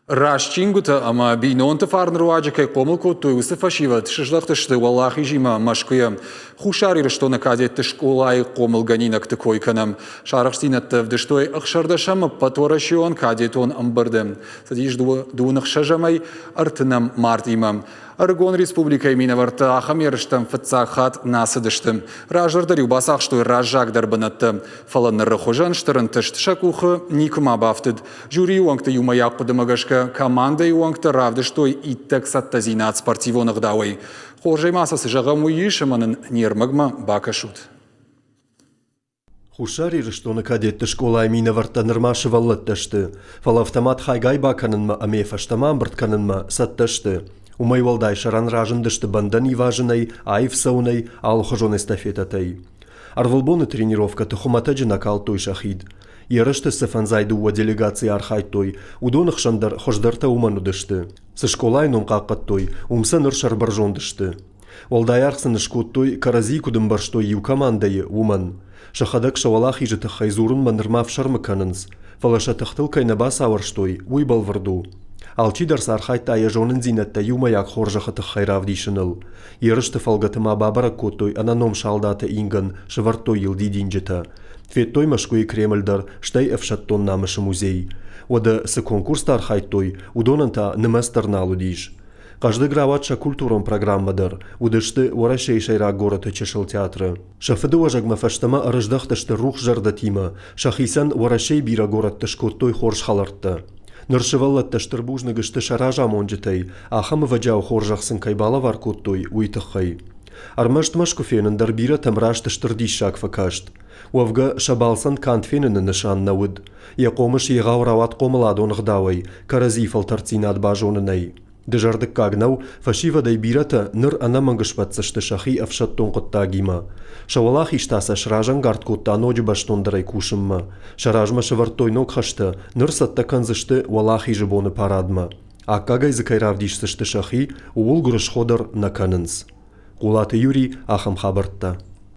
Раст чингуытӕ ӕмӕ бинонты фарны руаджы кӕй хъомыл кодтой, уыцы фӕсивӕд сыздӕхтысты Уӕлахизимӕ Мӕскуыйӕ. Хуссар Ирыстоны кадетты скъолайы хъомылгӕнинӕгты кой кӕнӕм. Сӕ арӕхстдзинӕдтӕ ӕвдыстой ӕхсӕрдӕсӕм ӕппӕтуӕрӕсеон кадетон ӕмбырды. Цыдис дыууын ӕхсӕзӕмӕй ӕртынӕм мартъимӕ. Ӕрыгон республикӕйы минӕвӕрттӕ ахӕм ерыстӕм фыццаг хатт нӕ цыдысты. Раздӕр дӕр-иу бацахстой раззагдӕр бынӕттӕ, фӕлӕ ныры хуызӕн стыр ӕнтыст сӕ къухы никуыма бафтыд. Жюрийы уӕнгты иумӕйаг хъуыдымӕ гӕсгӕ командӕйы уӕнгтӕ равдыстой иттӕг цӕттӕдзинад спортивон ӕгъдауӕй. Хорзӕй ма сӕ цы зӕгъӕм, уый ис, ӕмӕ нын не рмӕгмӕ бакӕсут. Хуссар Ирыстоны кадетты скъолайы минӕвӕрттӕ нырма сывӕллӕттӕ сты, фӕлӕ автомат хайгай бакӕнынмӕ ӕмӕ йӕ фӕстӕмӕ ӕмбырд кӕнынмӕ цӕттӕ сты. Уымӕй уӕлдай сӕрӕн разындысты бӕндӕн ивазынӕй, аив цӕуынӕй, алыхуызон эстафетӕтӕй. Ӕрвылбоны тренировкӕты хуымӕтӕджы нӕ калдтой сӕ хид. Ерысты цы фӕндзай дыууӕ делегацийы архайдтой, уыдоны хсӕн дӕр хуыздӕртӕ уымӕн уыдысты. Цы скъолайы ном хъахъхъӕдтой, уым сӕ ныр сӕрбӕрзонд сты. Уӕлдай аргъ сын скодтой, кӕрӕдзийы куыд ӕмбӕрстой иу командӕйы, уымӕн. Сӕхӕдӕг сӕ уӕлахизы тыххӕй дзурынмӕ нырма ӕфсӕрмы кӕнынц, фӕлӕ сӕ тыхтыл кӕй нӕ бацауӕрстой, уый бӕлвырд у. Алчидӕр сӕ архайдта йӕ зонындзинӕдтӕ иумӕйаг хорзӕхы тыххӕй равдисыныл. Ерысты фӕлгӕты ма бабӕрӕг кодтой ӕнӕном салдаты ингӕн, сӕвӕрдтой йыл дидинджытӕ. Федтой Мӕскуыйы Кремль дӕр, стӕй ӕфсӕддон намысы музей. Уӕдӕ цы конкурсты архайдтой, уыдонӕн та нымӕц дӕр нал уыдис. Хъӕздыг рауад сӕ культурон программӕ дӕр, уыдысты Уӕрӕсейы сӕйраг горӕты чысыл театры. Сӕ фыдыуӕзӕгмӕ фӕстӕмӕ ӕрыздӕхтысты рухс зӕрдӕтимӕ, сӕхицӕн Уӕрӕсейы бирӕ горӕтты скодтой хорз хӕлӕрттӕ. Ныр сывӕллӕттӕ стыр бузныг сты сӕ разамонджытӕй, ахӕм ӕвӕджиау хорзӕх сын кӕй балӕвар кодтой, уый тыххӕй. Ӕрмӕст Мӕскуы фенын дӕр бирӕтӕм раст стыр диссаг фӕкаст. Уӕвгӕ, сӕ балцӕн канд феныны нысан нӕ уыд. Йӕ хъомыс егъау рауад хъомыладон ӕгъдауӕй, кӕрӕдзийы фӕлтӕрддзинад базонынӕй. Дызӕрдыггаг нӕу, фӕсивӕдӕй бирӕтӕ ныр ӕнӕмӕнг сбӕтдзысты сӕхи ӕфсӕддон хъуыддагимӕ. Сӕ уӕлахиз та сӕ сразӕнгард кодта ноджы бӕстондӕрӕй кусынмӕ. Сӕ размӕ сӕвӕрдтой ног хӕстӕ, ныр цӕттӕ кӕндзысты Уӕлахизы боны парадмӕ. Аккагӕй дзы кӕй равдисдзысты сӕхи, ууыл гуырысхо дӕр нӕ кӕнынц. Хъулаты Юрий ахӕм хабӕрттӕ.